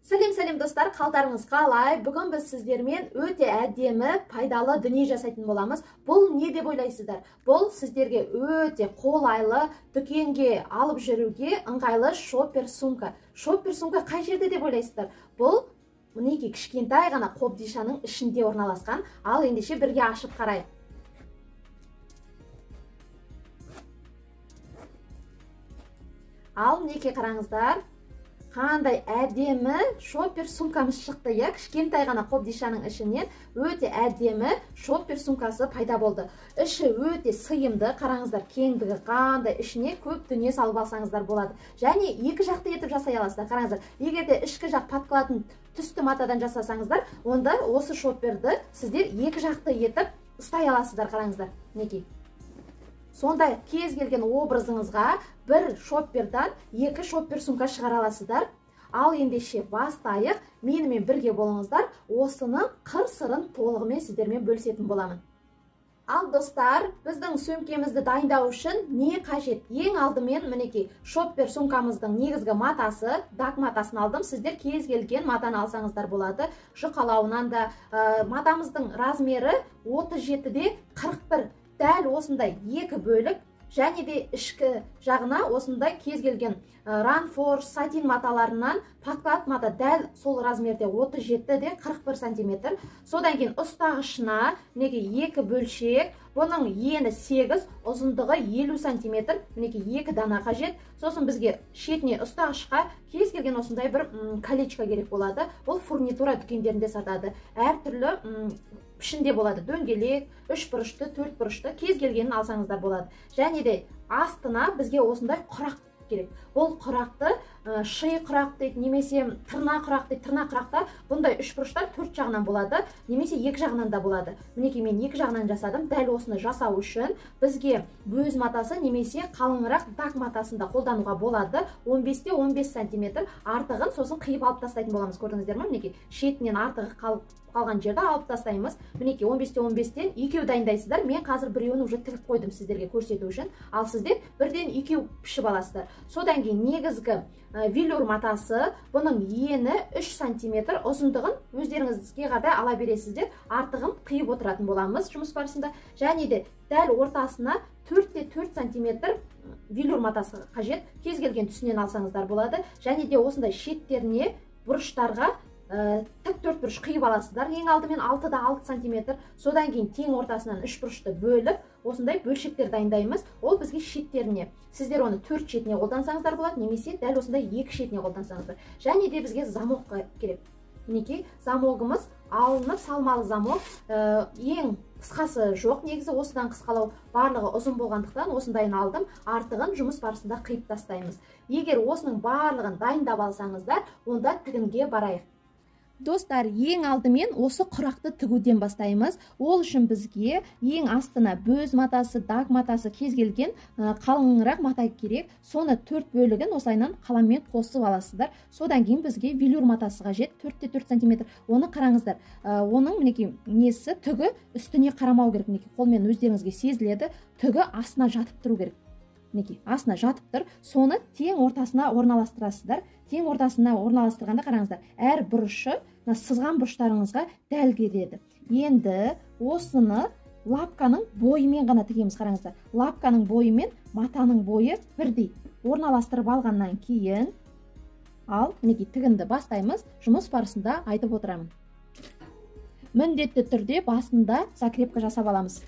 Сәлем сәлем достар, қалдарыңыз қалай? Бүгін біз сіздермен өте әдемі, пайдалы дүние жасайтын боламыз. Бұл не деп ойлайсыздар? Бұл сіздерге өте қолайлы, дүкенге алып жүруге ыңғайлы шоппер сумка. Шоппер сумка қай жерде деп ойлайсыздар? Бұл мінекей кішкентай ғана қобдишаның ішінде орналасқан. Ал ендеше бірге ашып қарайық. Ал мінекей қараңыздар. Қандай әдемі шоппер сумкамыз шықты, иә? Кішкентай ғана қобдишаның ішінен өте әдемі шоппер сумкасы пайда болды. Іші өте сыйымды, қараңыздар, кеңдігі қандай, ішіне көп дүние салып алсаңыздар болады. Және екі жақты етіп жасай аласыздар, қараңыздар. Егер де ішкі жақ паткалатын түсті матадан жасасаңыздар, онда осы шопперді сіздер екі жақты етіп ұстай аласыздар, қараңыздар. Мінекей. Сондай кез келген образыңызға бір шоппердан екі шоппер сумка шығара аласыздар. Ал ендеше бастайық, менімен бірге болыңыздар. Осының қыр-сырын толығымен сіздермен бөлісетін боламын. Ал достар, біздің сөмкемізді дайындау үшін не қажет? Ең алдымен мінекей шоппер сумкамыздың негізгі матасы, дак матасын алдым. Сіздер кез келген матаны алсаңыздар болады. Жұқалауынан да матамыздың размері 37-де 41. Дәл осындай екі бөлік, және де ішкі жағына осындай кез келген ранфорс, сатин маталарынан подклад мата дәл сол размерде 37-де 41 сантиметр. Содан кейін ұстағышына мінекей екі бөлшек, бұның ені 8, ұзындығы 50 сантиметр, мінекей екі дана қажет. Сосын бізге шетіне ұстағышқа кез келген осындай бір колечко керек болады. Бұл фурнитура дүкендерінде сатады. Әртүрлі пішінде болады, дөңгелек, үш бұрышты, төрт бұрышты, кез келгенін алсаңыздар болады. Және де астына бізге осындай құрақ керек. Бұл құрақты ши құрақ дейді, немесе тырна құрақ дейді. Тырна құрақта бұндай үш бұрыштар төрт жағынан болады, немесе екі жағынан да болады. Мінекей мен екі жағынан жасадым. Дәл осыны жасау үшін бізге бөз матасы немесе қалыңырақ дак матасын да қолдануға болады. 15-те 15 сантиметр артығын сосын қиып алып тастайтын боламыз. Көрдіңіздер ме? Мінекей шетінен артығы қалған жерді алып тастаймыз. Мінекей 15-те 15-тен екеу дайындайсыздар. Мен қазір біреуін уже тігіп қойдым сіздерге көрсету үшін. Ал сіздер бірден екеу пішіп аласыздар. Содан кейін негізгі велюр матасы, бұның ені 3 сантиметр, ұзындығын өздеріңізге қарай ала бересіздер. Артығын қиып отыратын боламыз жұмыс барысында. Және де дәл ортасына 4-те 4 сантиметр велюр матасы қажет. Кез келген түсінен алсаңыздар болады. Және де осындай шеттеріне бұрыштарға тік төрт бұрыш қиып аласыздар. Ең алдымен 6-да 6 сантиметр. Содан кейін тең ортасынан үш бұрышты бөліп, осындай бөлшектер дайындаймыз. Ол бізге шеттеріне. Сіздер оны төрт шетіне қолдансаңыздар болады, немесе дәл осындай екі шетіне қолдансаңыздар. Және де бізге замок керек. Мінекей замогымыз алынып салмалы замок. Ең қысқасы жоқ негізі, осыдан қысқалау, барлығы ұзын болғандықтан осындайын алдым. Артығын жұмыс барысында қиып тастаймыз. Егер осының барлығын дайындап алсаңыздар, онда тігінге барайық. Достар, ең алдымен осы құрақты тігуден бастаймыз. Ол үшін бізге ең астына бөз матасы, дак матасы, кез келген қалыңырақ мата керек. Соны төрт бөлігін осылайынан қаламмен қосып аласыздар. Содан кейін бізге велюр матасы қажет, 4-те 4 сантиметр. Оны қараңыздар. Оның мінекей несі, түгі үстіне қарамау керек. Мінекей қолмен өздеріңізге сезіледі. Түгі астына жатып тұру керек. Мінекей астына жатып тұр. Соны тең ортасына орналастырасыздар. Тең ортасына орналастырғанда қараңыздар, әр бұрышы мына сызған бұрыштарыңызға дәл келеді. Енді осыны лапканың бойымен ғана тігеміз, қараңыздар. Лапканың бойы мен матаның бойы бірдей орналастырып алғаннан кейін, ал мінекей тігінді бастаймыз. Жұмыс барысында айтып отырамын. Міндетті түрде басында закрепка жасап аламыз.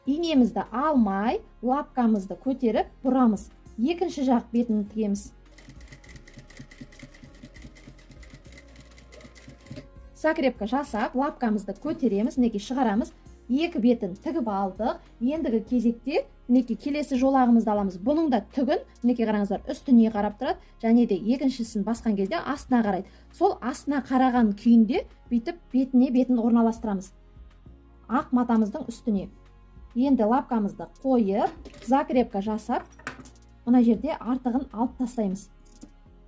Инемізді алмай, лапкамызды көтеріп бұрамыз. Екінші жақ бетін тігеміз. Закрепка жасап, лапкамызды көтереміз, мінекей шығарамыз. Екі бетін тігіп алдық. Ендігі кезекте мінекей келесі жолағымызды аламыз. Бұның да түгін, мінекей қараңыздар, үстіне қарап тұрады, және де екіншісін басқан кезде астына қарайды. Сол астына қараған күйінде бүйтіп бетіне бетін орналастырамыз. Ақ матамыздың үстіне. Енді лапкамызды қойып, закрепка жасап, мына жерде артығын алып тастаймыз.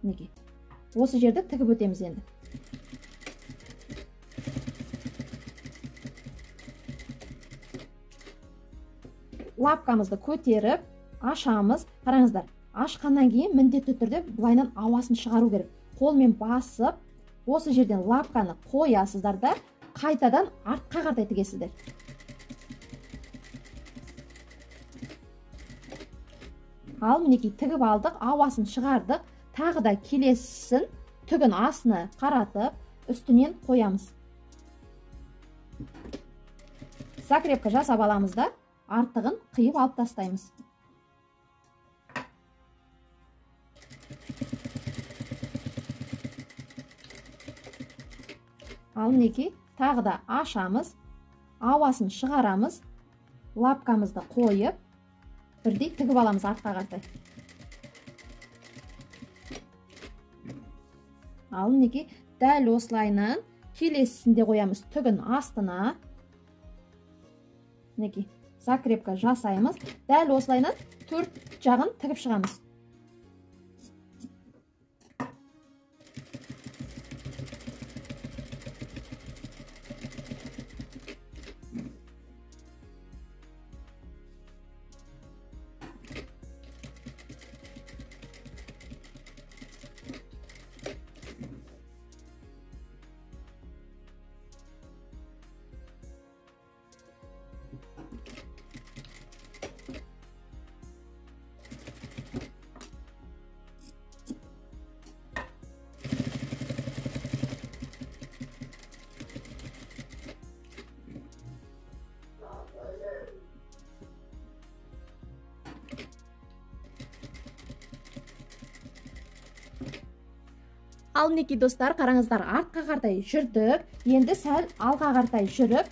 Мінекей. Осы жерді тігіп өтеміз енді. Лапкамызды көтеріп, ашамыз. Қараңыздар, Ашқаннан кейін міндетті түрде былайынан ауасын шығару керек. Қолмен басып, осы жерден лапканы қоясыздар да, қайтадан артқа қарай тігесіздер. Ал мінекей тігіп алдық, ауасын шығардық. Тағы да келесісін түгін астына қаратып, үстінен қоямыз. Закрепка жасап аламыз да, артығын қиып алып тастаймыз. Ал мінекей тағы да ашамыз, ауасын шығарамыз, лапкамызды қойып, бірдей тігіп аламыз артқа қарай. Ал мінекей дәл осылайынан келесісін де қоямыз түгін астына. Мінекей закрепка жасаймыз. Дәл осылайынан төрт жағын тігіп шығамыз. Ал мінекей достар, қараңыздар, артқа қарай жүрдік. Енді сәл алға қарай жүріп,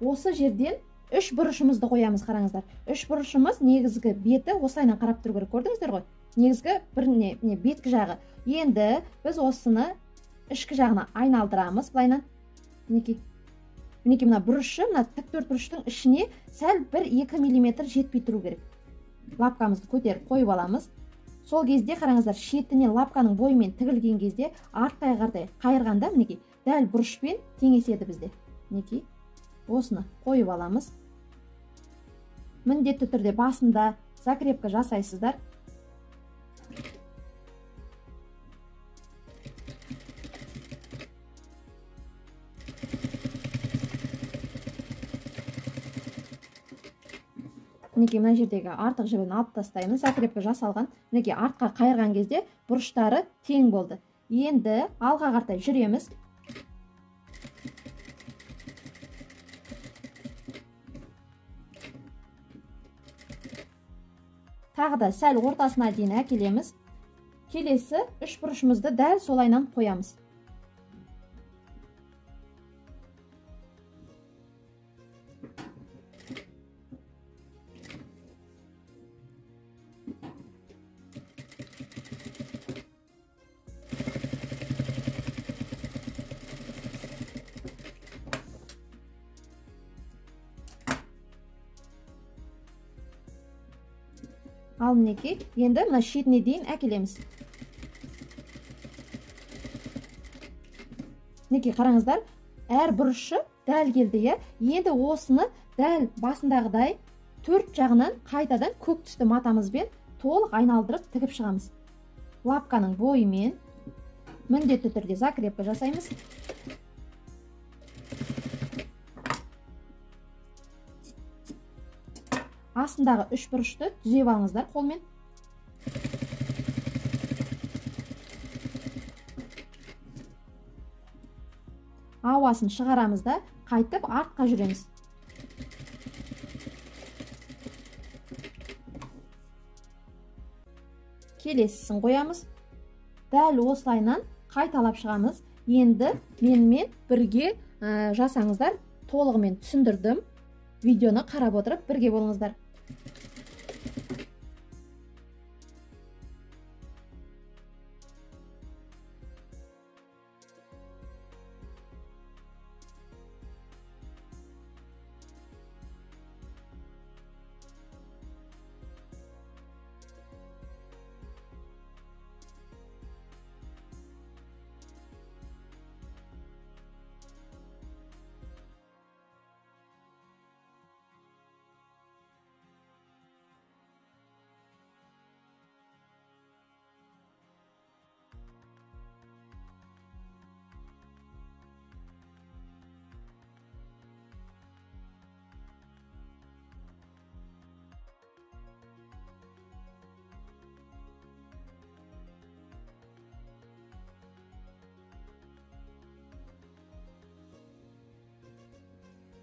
осы жерден үш бұрышымызды қоямыз, қараңыздар. Үш бұрышымыз негізгі беті осылайынан қарап тұру керек, көрдіңіздер ғой? Негізгі бір не беткі жағы. Енді біз осыны ішкі жағына айналдырамыз былайынан. Мінекей. Мінекей мына бұрышы, мына тік төрт бұрыштың ішіне сәл 1-2 мм жетпей тұру керек. Лапкамызды көтеріп қойып аламыз. Сол кезде қараңыздар, шетінен лапканың бойымен тігілген кезде артқа қарай қайырғанда мінекей дәл бұрышпен теңеседі бізде. Мінекей осыны қойып аламыз. Міндетті түрде басында закрепка жасайсыздар. Мінекей мына жердегі артық жібін алып тастаймыз. Закрепка жасалған. Мінекей артқа қайырған кезде бұрыштары тең болды. Енді алға қарай жүреміз. Тағы да сәл ортасына дейін әкелеміз. Келесі үш бұрышымызды дәл солайынан қоямыз. Ал мінекей, енді мына шетіне дейін әкелеміз. Мінекей қараңыздар, әр бұрышы дәл келді, иә? Енді осыны дәл басындағыдай төрт жағынан қайтадан көк түсті матамызбен толық айналдырып тігіп шығамыз. Лапканың бойымен міндетті түрде закрепка жасаймыз. Астындағы үш бұрышты түзеп алыңыздар қолмен. Ауасын шығарамыз да, қайтып артқа жүреміз. Келесісін қоямыз. Дәл осылайынан қайталап шығамыз. Енді менімен бірге жасаңыздар, толығымен түсіндірдім. Видеоны қарап отырып бірге болыңыздар.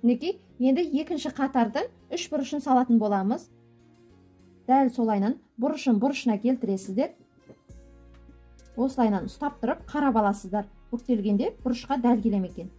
Мінекей, енді екінші қатардың үш бұрышын салатын боламыз. Дәл солайынан бұрышын бұрышына келтіресіздер. Осылайынан ұстап тұрып қарап аласыздар. Бүктелгенде бұрышқа дәл келе ме екен.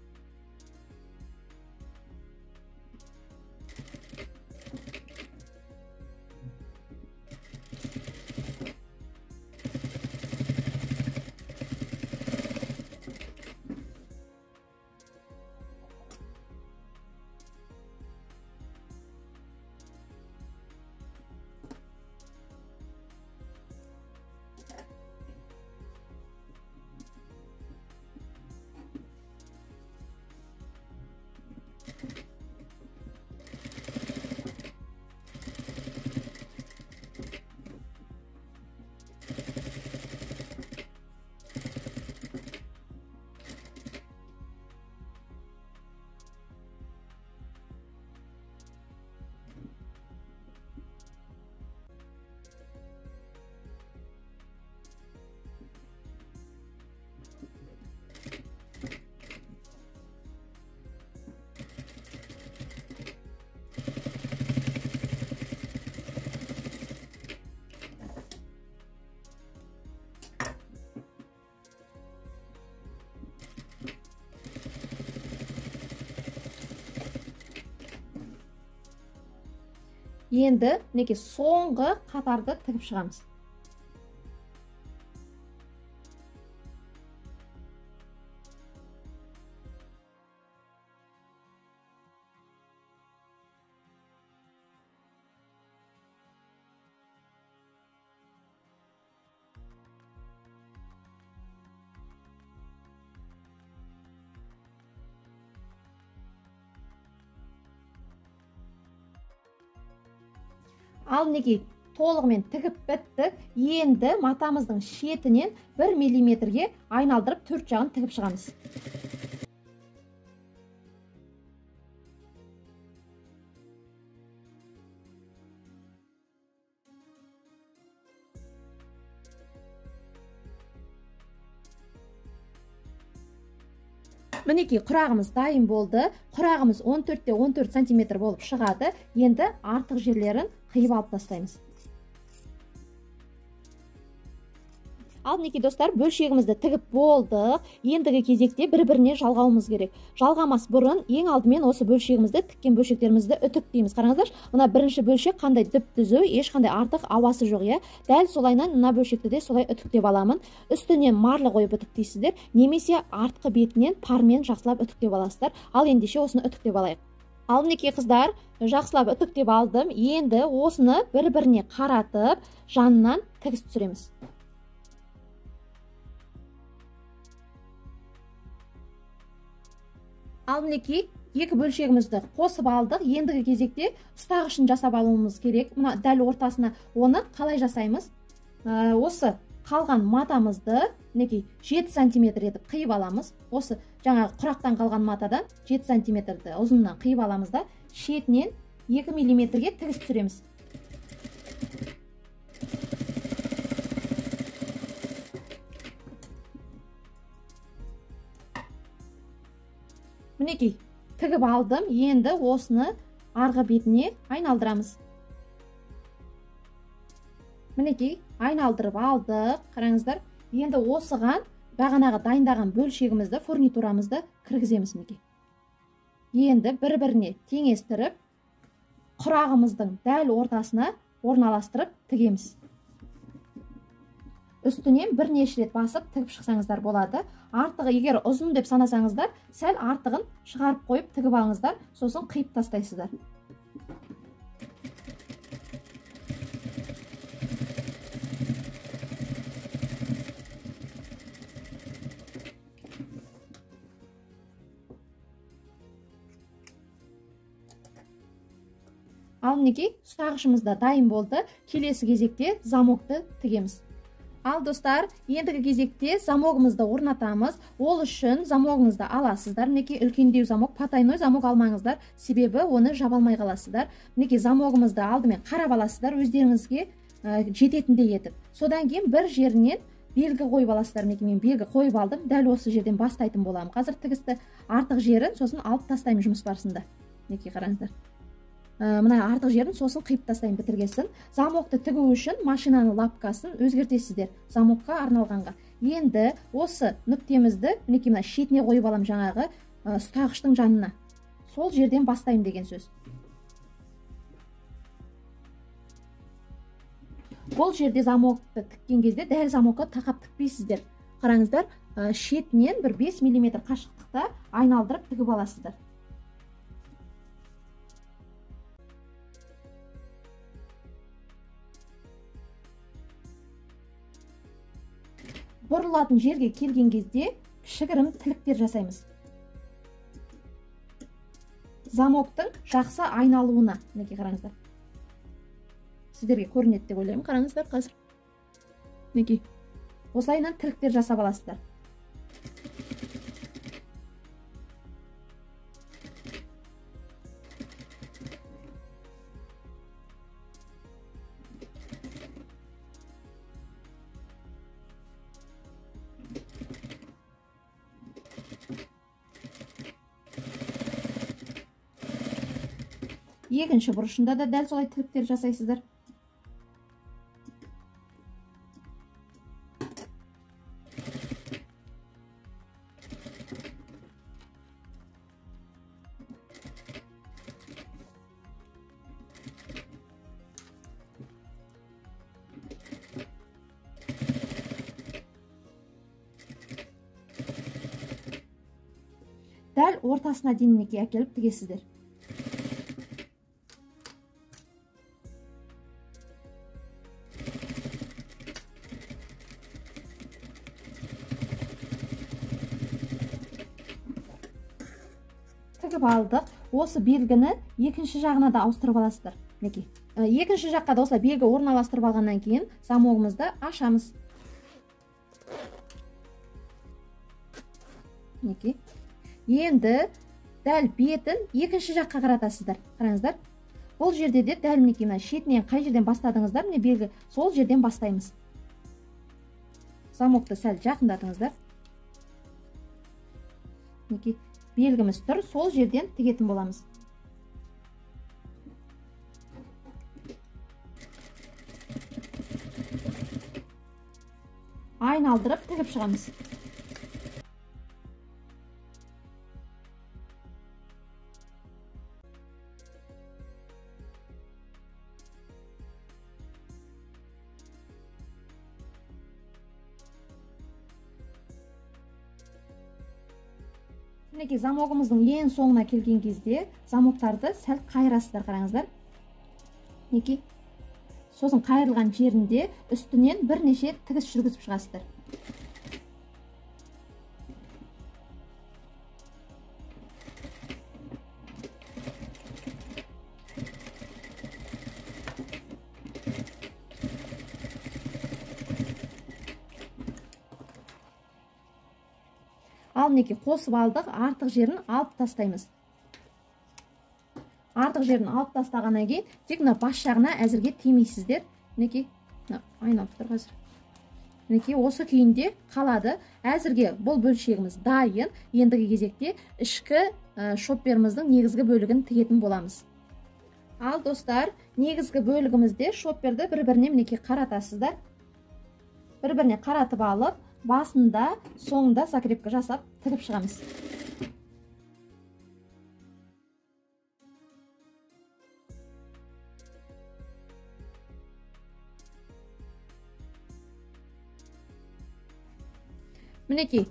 Енді мінекей соңғы қатарды тігіп шығамыз. Ал мінекей толығымен тігіп біттік. Енді матамыздың шетінен 1 миллиметрге айналдырып төрт жағын тігіп шығамыз. Мінекей құрағымыз дайын болды. Құрағымыз 14-14 сантиметр болып шығады. Енді артық жерлерін қиып алып тастаймыз. Ал мінекей достар, бөлшегімізді тігіп болдық. Ендігі кезекте бір-біріне жалғауымыз керек. Жалғамас бұрын ең алдымен осы бөлшегімізді, тіккен бөлшектерімізді үтіктейміз. Қараңыздаршы, мына бірінші бөлшек қандай түп-түзу, ешқандай артық ауасы жоқ, иә. Дәл солайынан мына бөлшекті де солай үтіктеп аламын. Үстінен марлы қойып үтіктейсіздер, немесе артқы бетінен пармен жақсылап үтіктеп аласыздар. Ал ендеше осыны үтіктеп алайық. Ал мінекей қыздар, жақсылап үтіктеп алдым. Енді осыны бір-біріне қаратып, жанынан тігіс түсіреміз. Ал мінекей екі бөлшегімізді қосып алдық. Ендігі кезекте ұстағышын жасап алуымыз керек. Мына дәл ортасына оны қалай жасаймыз? Осы қалған матамызды мінекей 7 сантиметр етіп қиып аламыз. Осы жаңағы құрақтан қалған матадан 7 сантиметрді ұзынынан қиып аламыз да, шетінен 2 миллиметрге тігіс түсіреміз. Мінекей тігіп алдым. Енді осыны арғы бетіне айналдырамыз. Мінекей айналдырып алдық. Қараңыздар, енді осыған бағанағы дайындаған бөлшегімізді, фурнитурамызды кіргіземіз мінекей. Енді бір-біріне теңестіріп, құрағымыздың дәл ортасына орналастырып тігеміз. Үстінен бірнеше рет басып тігіп шықсаңыздар болады. Артығы егер ұзын деп санасаңыздар, сәл артығын шығарып қойып тігіп алыңыздар, сосын қиып тастайсыздар. Ал мінекей ұстағышымыз да дайын болды. Келесі кезекте замокты тігеміз. Ал достар, ендігі кезекте замогымызды орнатамыз. Ол үшін замогыңызды аласыздар. Мінекей үлкендеу замок, потайной замок алмаңыздар, себебі оны жаба алмай қаласыздар. Мінекей замогымызды алдымен қарап аласыздар, өздеріңізге жететіндей етіп. Содан кейін бір жерінен белгі қойып аласыздар. Мінекей мен белгі қойып алдым. Дәл осы жерден бастайтын боламын. Қазір тігісті артық жерін сосын алып тастаймын жұмыс барысында. Мінекей қараңыздар. Мына артық жерін сосын қиып тастаймын бітіргесін. Замокты тігу үшін машинаның лапкасын өзгертесіздер замокқа арналғанға. Енді осы нүктемізді мінекей мына шетіне қойып аламын, жаңағы ұстағыштың жанына. Сол жерден бастаймын деген сөз. Бұл жерде замокты тіккен кезде дәл замокқа тақап тікпейсіздер. Қараңыздар, шетінен бір 5 мм қашықтықта айналдырып тігіп аласыздар. Бұрылатын жерге келген кезде кішігірім тіліктер жасаймыз. Замоктың жақсы айналуына, мінекей қараңыздар. Сіздерге көрінеді деп ойлаймын, қараңыздар қазір. Мінекей. Осылайынан тіліктер жасап аласыздар. Екінші бұрышында да дәл солай тіліктер жасайсыздар. Дәл ортасына дейін мінекей әкеліп тігесіздер. Тігіп алдық. Осы белгіні екінші жағына да ауыстырып аласыздар. Мінекей. Екінші жаққа да осылай белгі орналастырып алғаннан кейін замогымызды ашамыз. Мінекей. Енді дәл бетін екінші жаққа қаратасыздар. Қараңыздар. Бұл жерде де дәл мінекей мына шетінен қай жерден бастадыңыздар, міне белгі сол жерден бастаймыз. Замокты сәл жақындатыңыздар. Мінекей белгіміз тұр, сол жерден тігетін боламыз. Айналдырып тігіп шығамыз. Мінекей замогымыздың ең соңына келген кезде замоктарды сәл қайырасыздар, қараңыздар. Мінекей. Сосын қайырылған жерінде үстінен бірнеше тігіс жүргізіп шығасыздар. Ал мінекей қосып алдық, артық жерін алып тастаймыз. Артық жерін алып тастағаннан кейін тек мына бас жағына әзірге тимейсіздер. Мінекей, мына айналып тұр қазір. Мінекей осы күйінде қалады. Әзірге бұл бөлшегіміз дайын. Ендігі кезекте ішкі шопперіміздің негізгі бөлігін тігетін боламыз. Ал достар, негізгі бөлігімізде шопперді бір-біріне мінекей қаратасыздар. Бір-біріне қаратып алып, басында, соңында закрепка жасап тігіп шығамыз. Мінекей,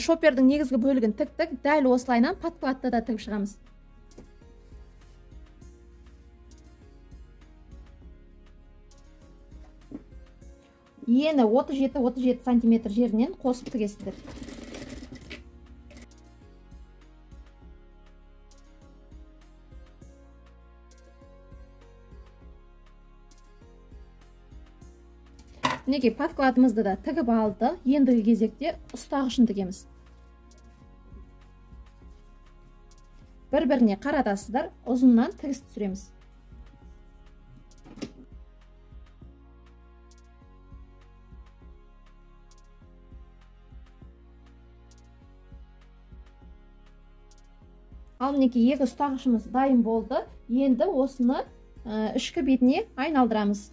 шоппердің негізгі бөлігін тіктік, дәл осылайынан подкладты да тігіп шығамыз. Ені 37-37 сантиметр жерінен қосып тігесіздер. Мінекей подкладымызды да тігіп алдық. Ендігі кезекте ұстағышын тігеміз. Бір-біріне қаратасыздар, ұзыннан тігіс түсіреміз. Ал мінекей екі ұстағышымыз дайын болды. Енді осыны ішкі бетіне айналдырамыз.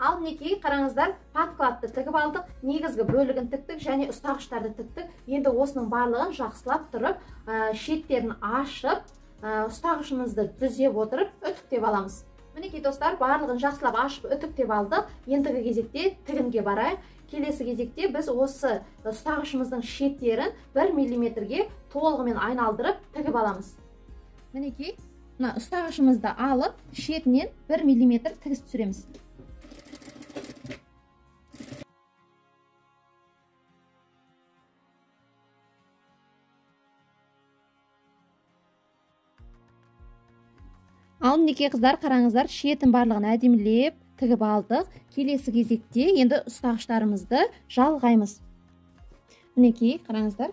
Ал мінекей қараңыздар, подкладты тігіп алдық, негізгі бөлігін тіктік және ұстағыштарды тіктік. Енді осының барлығын жақсылап тұрып, шеттерін ашып, ұстағышымызды түзеп отырып үтіктеп аламыз. Мінекей достар, барлығын жақсылап ашып үтіктеп алдық. Ендігі кезекте тігінге барайық. Келесі кезекте біз осы ұстағышымыздың шеттерін 1 миллиметрге толығымен айналдырып тігіп аламыз. Мінекей, мына ұстағышымызды алып, шетінен 1 миллиметр тігіс түсіреміз. Ал мінекей қыздар, қараңыздар, шетін барлығын әдемілеп тігіп алдық. Келесі кезекте енді ұстағыштарымызды жалғаймыз. Мінекей қараңыздар,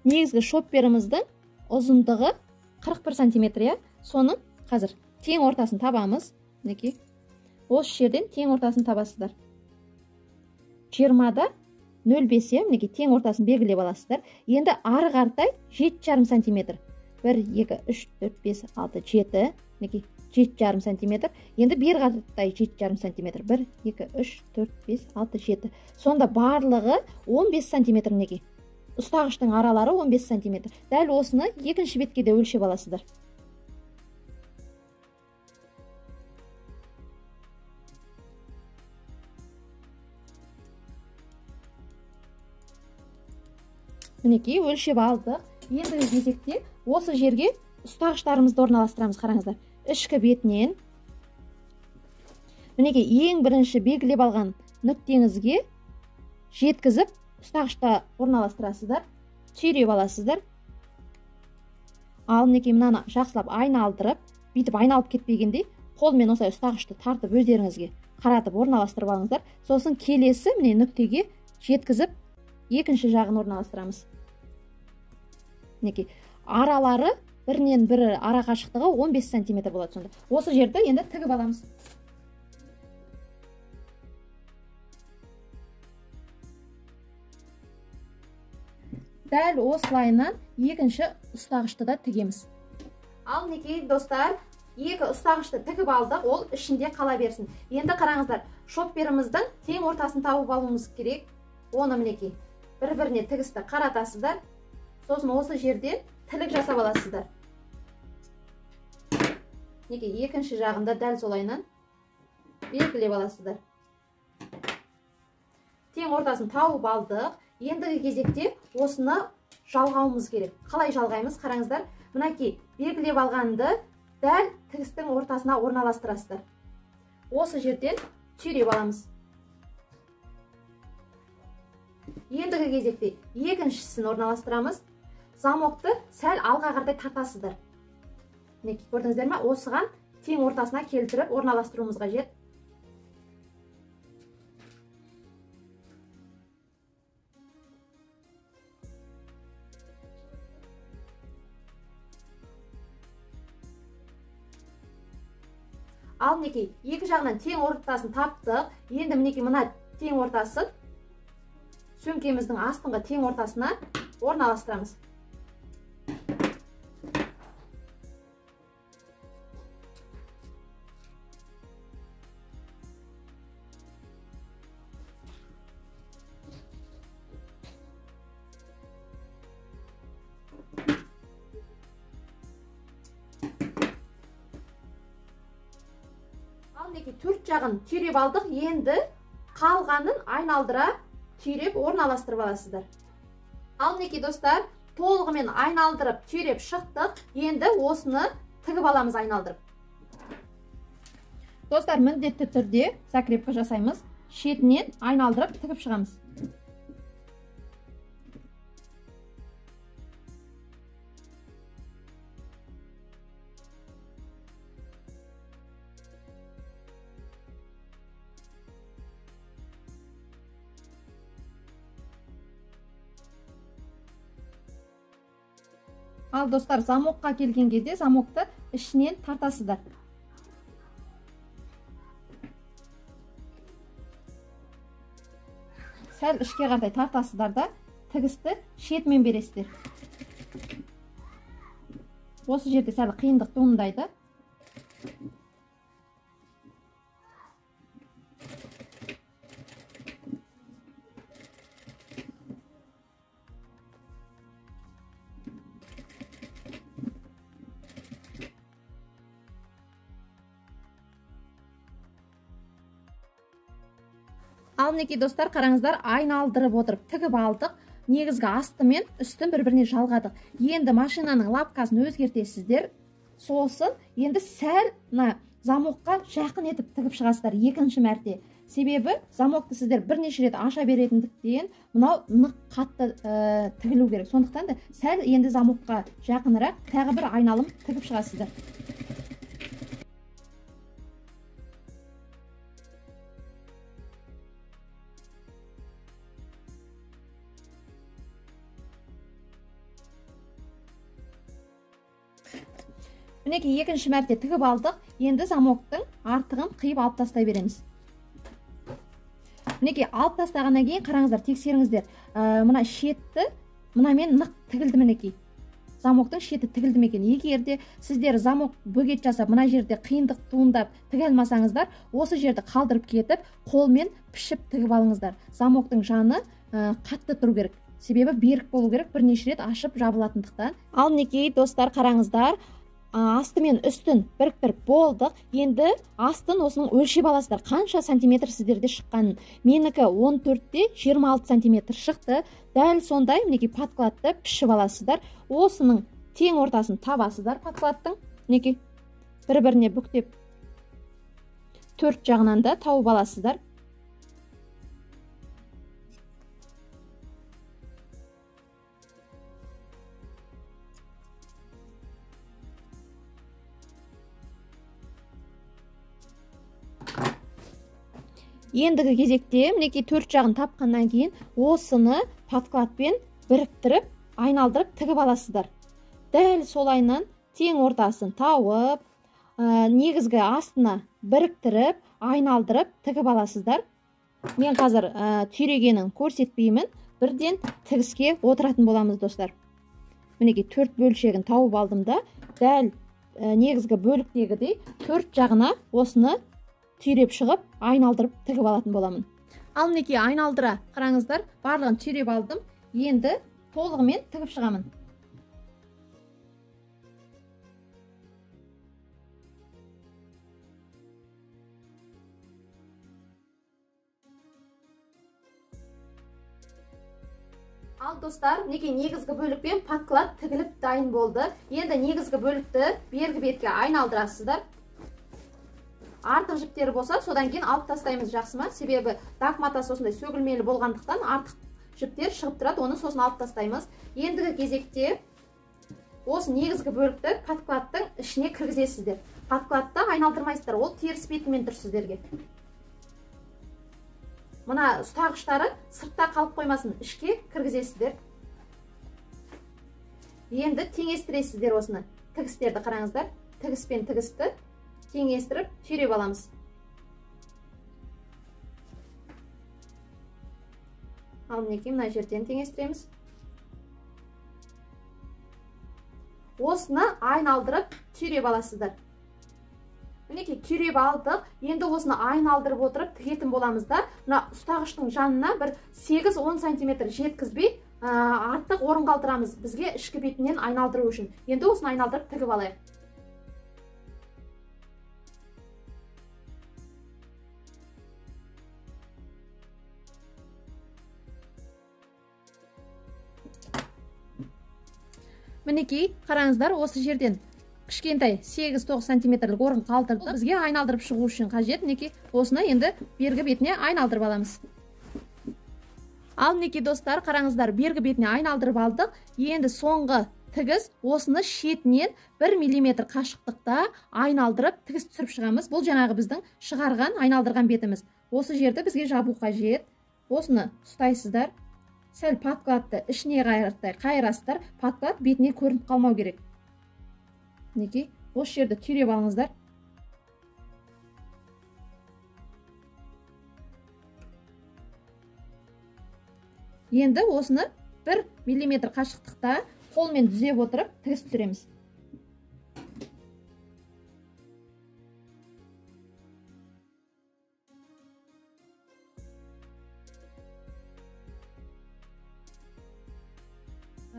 негізгі шопперіміздің ұзындығы 41 сантиметр, иә? Соның қазір тең ортасын табамыз. Мінекей осы жерден тең ортасын табасыздар. 20,05, иә? Мінекей тең ортасын белгілеп аласыздар. Енді ары қаратай 7,5 сантиметр. 1, 2, 3, 4, 5, 6, 7. Мінекей 7,5 сантиметр. Енді бері қаратай 7,5 сантиметр. 1, 2, 3, 4, 5, 6, 7. Сонда барлығы 15 сантиметр мінекей. Ұстағыштың аралары 15 сантиметр. Дәл осыны екінші бетке де өлшеп аласыздар. Мінекей өлшеп алдық. Ендігі кезекте осы жерге ұстағыштарымызды орналастырамыз. Қараңыздар, ішкі бетінен мінекей ең бірінші белгілеп алған нүктеңізге жеткізіп ұстағышта орналастырасыздар, түйреп аласыздар. Ал мінекей мынаны жақсылап айналдырып, бүйтіп айналып кетпегендей қолмен осылай ұстағышты тартып өздеріңізге қаратып орналастырып алыңыздар. Сосын келесі міне нүктеге жеткізіп екінші жағын орналастырамыз. Мінекей аралары бірінен бірі ара қашықтығы 15 сантиметр болады сонда. Осы жерді енді тігіп аламыз. Дәл осылайынан екінші ұстағышты да тігеміз. Ал мінекей достар, екі ұстағышты тігіп алдық, ол ішінде қала берсін. Енді қараңыздар, шопперіміздің тең ортасын тауып алуымыз керек. Оны мінекей бір-біріне тігісті қаратасыздар. Сосын осы жерден тілік жасап аласыздар. Мінекей екінші жағында дәл солайынан белгілеп аласыздар. Тең ортасын тауып алдық. Ендігі кезекте осыны жалғауымыз керек. Қалай жалғаймыз? Қараңыздар, мінекей белгілеп алғанды дәл тігістің ортасына орналастырасыздар. Осы жерден түйреп аламыз. Ендігі кезекте екіншісін орналастырамыз. Замокты сәл алға қаратай тартасыздар. Мінекей көрдіңіздер ме? Осыған тең ортасына келтіріп орналастыруымыз қажет. Ал мінекей екі жағынан тең ортасын таптық. Енді мінекей мына тең ортасын сөмкеміздің астыңғы тең ортасына орналастырамыз. Ал мінекей төрт жағын түйреп алдық. Енді қалғанын айналдыра түйреп орналастырып аласыздар. Ал мінекей достар, толығымен айналдырып түйреп шықтық. Енді осыны тігіп аламыз айналдырып. Достар, міндетті түрде закрепка жасаймыз. Шетінен айналдырып тігіп шығамыз. Ал достар, замокқа келген кезде замокты ішінен тартасыздар. Сәл ішке қаратай тартасыздар да, Тігісті шетімен бересіздер. Осы жерде сәл қиындық туындайды. Ал мінекей достар, қараңыздар, айналдырып отырып тігіп алдық. Негізгі асты мен үстін бір-біріне жалғадық. Енді машинаның лапкасын өзгертесіздер. Сосын енді сәл мына замокқа жақын етіп тігіп шығасыздар екінші мәрте. Себебі замокты сіздер бірнеше рет аша беретіндіктен мынау нық қатты тігілу керек. Сондықтан да сәл енді замокқа жақынырақ тағы бір айналым тігіп шығасыздар. Мінекей екінші мәрте тігіп алдық. Енді замоктың артығын қиып алып тастай береміз. Мінекей алып тастағаннан кейін қараңыздар, тексеріңіздер. Мына шетті мынамен нық тігілді мінекей. Замоктың шеті тігілді ме екен? Егер де сіздер замок бөгет жасап, мына жерде қиындық туындап тіге алмасаңыздар, осы жерді қалдырып кетіп, қолмен пішіп тігіп алыңыздар. Замоктың жаны қатты тұру керек. Себебі берік болу керек, бірнеше рет ашып жабылатындықтан. Ал мінекей достар, қараңыздар, асты мен үстін біріктіріп болдық. Енді астын осының өлшеп аласыздар, қанша сантиметр сіздерде шыққанын. Менікі 14-те 26 сантиметр шықты. Дәл сондай мінекей подкладты пішіп аласыздар. Осының тең ортасын табасыздар подкладтың. Мінекей бір-біріне бүктеп төрт жағынан да тауып аласыздар. Ендігі кезекте мінекей төрт жағын тапқаннан кейін осыны подкладпен біріктіріп, айналдырып тігіп аласыздар. Дәл солайынан тең ортасын тауып, негізгі астына біріктіріп, айналдырып тігіп аласыздар. Мен қазір түйрегенін көрсетпеймін, бірден тігіске отыратын боламыз достар. Мінекей төрт бөлшегін тауып алдым да, дәл негізгі бөліктегідей төрт жағына осыны түйреп шығып, айналдырып тігіп алатын боламын. Ал мінекей айналдыра қараңыздар, барлығын түйреп алдым. Енді толығымен тігіп шығамын. Ал достар, мінекей негізгі бөлікпен подклад тігіліп дайын болды. Енді негізгі бөлікті бергі бетке айналдырасыздар. Артық жіптері болса, содан кейін алып тастаймыз, жақсы ма? Себебі дак матасы осындай сөгілмелі болғандықтан артық жіптер шығып тұрады, оны сосын алып тастаймыз. Ендігі кезекте осы негізгі бөлікті подкладтың ішіне кіргізесіздер. Подкладты айналдырмайсыздар, ол теріс бетімен тұр сіздерге. Мына ұстағыштары сыртта қалып қоймасын, ішке кіргізесіздер. Енді теңестіресіздер осыны. Тігістерді қараңыздар, тігіс пен тігісті теңестіріп түйреп аламыз. Ал мінекей мына жерден теңестіреміз. Осыны айналдырып түйреп аласыздар. Мінекей түйреп алдық. Енді осыны айналдырып отырып тігетін боламыз да, мына ұстағыштың жанына бір 8-10 сантиметр жеткізбей артық орын қалдырамыз бізге ішкі бетінен айналдыру үшін. Енді осыны айналдырып тігіп алайық. Мінекей, қараңыздар, осы жерден кішкентай 8-9 сантиметрлік орын қалдырдық. Бізге айналдырып шығу үшін қажет. Мінекей, осыны енді бергі бетіне айналдырып аламыз. Ал мінекей достар, қараңыздар, бергі бетіне айналдырып алдық. Енді соңғы тігіс осыны шетінен 1 миллиметр қашықтықта айналдырып тігіс түсіріп шығамыз. Бұл жаңағы біздің шығарған, айналдырған бетіміз. Осы жерді бізге жабу қажет. Осыны ұстайсыздар. Сәл подкладты ішіне қайырасыздар, подклад бетіне көрініп қалмау керек. Мінекей, осы жерді түйреп алыңыздар. Енді осыны 1 миллиметр қашықтықта қолмен түзеп отырып тігіс түсіреміз.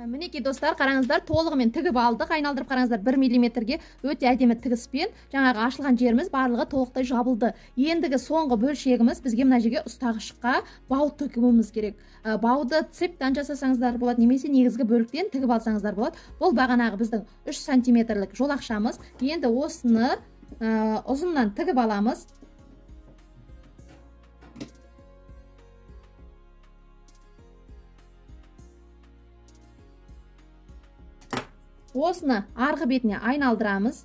Мінекей достар, қараңыздар, толығымен тігіп алдық. Айналдырып қараңыздар, 1 миллиметрге өте әдемі тігіспен жаңағы ашылған жеріміз барлығы толықтай жабылды. Ендігі соңғы бөлшегіміз, бізге мына жерге ұстағышқа бау тігуіміз керек. Бауды цептан жасасаңыздар болады, немесе негізгі бөліктен тігіп алсаңыздар болады. Бұл бағанағы біздің 3 сантиметрлік жолақшамыз. Енді осыны ұзыннан тігіп аламыз. Осыны арғы бетіне айналдырамыз.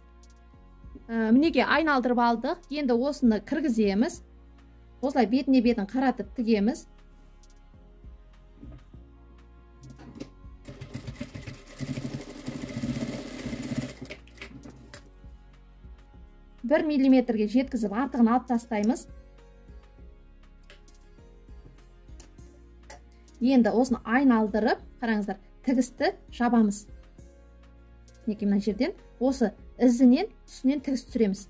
Мінекей айналдырып алдық. Енді осыны кіргіземіз. Осылай бетіне бетін қаратып тігеміз. Бір миллиметрге жеткізіп артығын алып тастаймыз. Енді осыны айналдырып, қараңыздар, тігісті жабамыз. Мінекей мына жерден осы ізінен үстінен тігіс түсіреміз.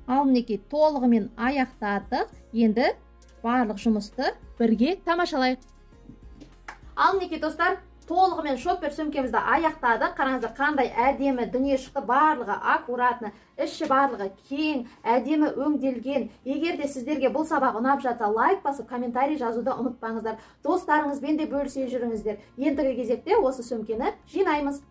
Ал мінекей толығымен аяқтадық. Енді барлық жұмысты бірге тамашалайық. Ал мінекей достар, толығымен шоппер сөмкемізді аяқтадық. Қараңыздар, қандай әдемі дүние шықты, барлығы аккуратно, іші барлығы кең, әдемі өңделген. Егер де сіздерге бұл сабақ ұнап жатса, лайк басып, комментарий жазуды ұмытпаңыздар. Достарыңызбен де бөлісе жүріңіздер. Ендігі кезекте осы сөмкені жинаймыз.